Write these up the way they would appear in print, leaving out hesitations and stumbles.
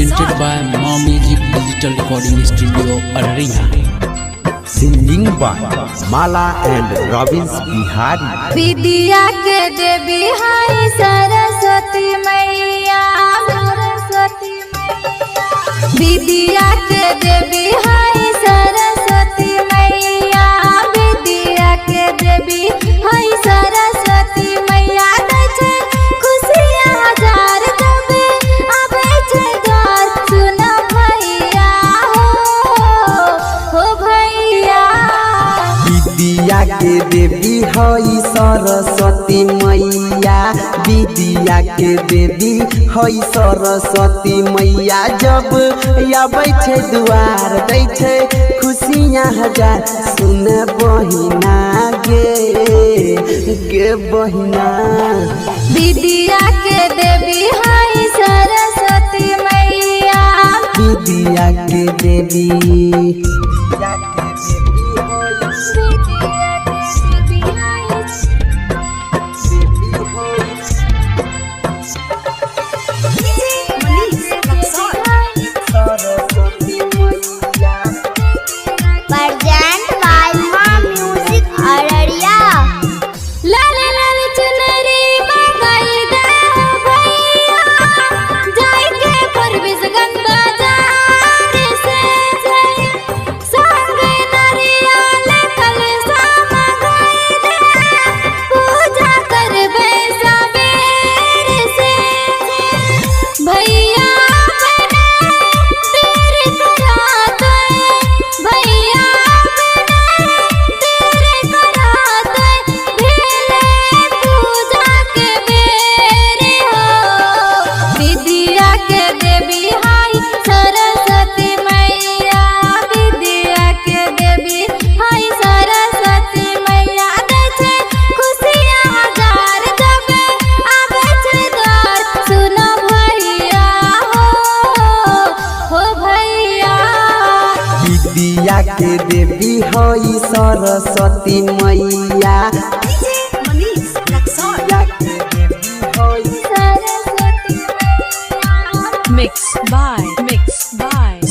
Presented by Ma Music Digital Recording Studio, Araria. Singing by Mala and Robbins Bihari. विद्या के देवी हाय सरस्वती मैया, सरस्वती मैया। विद्या के देवी हाय सरस्वती मैया, विद्या के देवी हाय सरस्वती मैया। दै छै खुशियाँ हजार जबे आबै छै द्वार। सुन भैया हो, हो भैया। विद्या के देवी हई सरस्वती मैया, विद्या के देवी हई सरस्वती मैया। जब आबै छै दुआर, दै छै खुशियाँ हजार। सुन बहिना गे, गे बहिना। विद्या के देवी हाय सरस्वती मैया। विद्या के देवी। विद्या के देवी हाय। सरस्वती मैया। Present by Ma Music Araria. लाल लाल चुनरी मंगाई दे भैया, जाई के फरबिसगंज बाजार से, संग नारियल कलसा मंगाई दे, पूजा करबै सबेर से। भैया बने देर कराते, भैया बने देर कराते, भेले पूजा के बेर हो। विद्या के देवी हाय सरस्वती मैया, विद्या के देवी हाय सरस्वती मैया। दै छै खुशियाँ हजार जबे आबै छै द्वार। सुन भैया हो, हो भैया। विद्या के देवी हई सरस्वती मैया। विद्या के देवी हई सरस्वती मैया। Mix by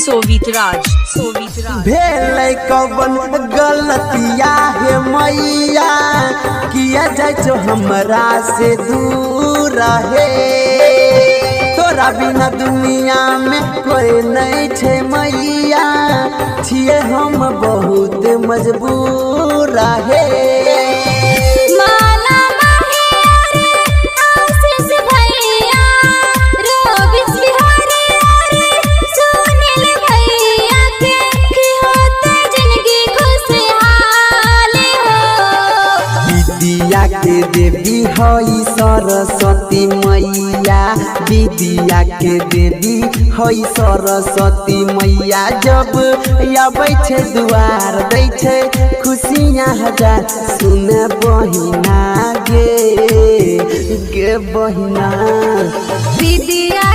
Sovit Raj, Sovit Raj. भेलै कवन गलतिया हे मैया, किया जाइ छौ हमरा से दूर हे? तोरा बिना दुनिया में कोई नहीं छै मैया, छियै हम बहुत मजबूर हे। माला माहिर आशीष भैया, रोबिस बिहारी अरे सुनील भैया के की होते जिंदगी खुशहाल हो। विद्या के देवी हई सरस्वती मैया, विद्या के देवी हई सरस्वती मैया। जब आबै छै दुआर, दै छै खुशियाँ हजार। सुन बहिना गे, गे बहिना। विद्या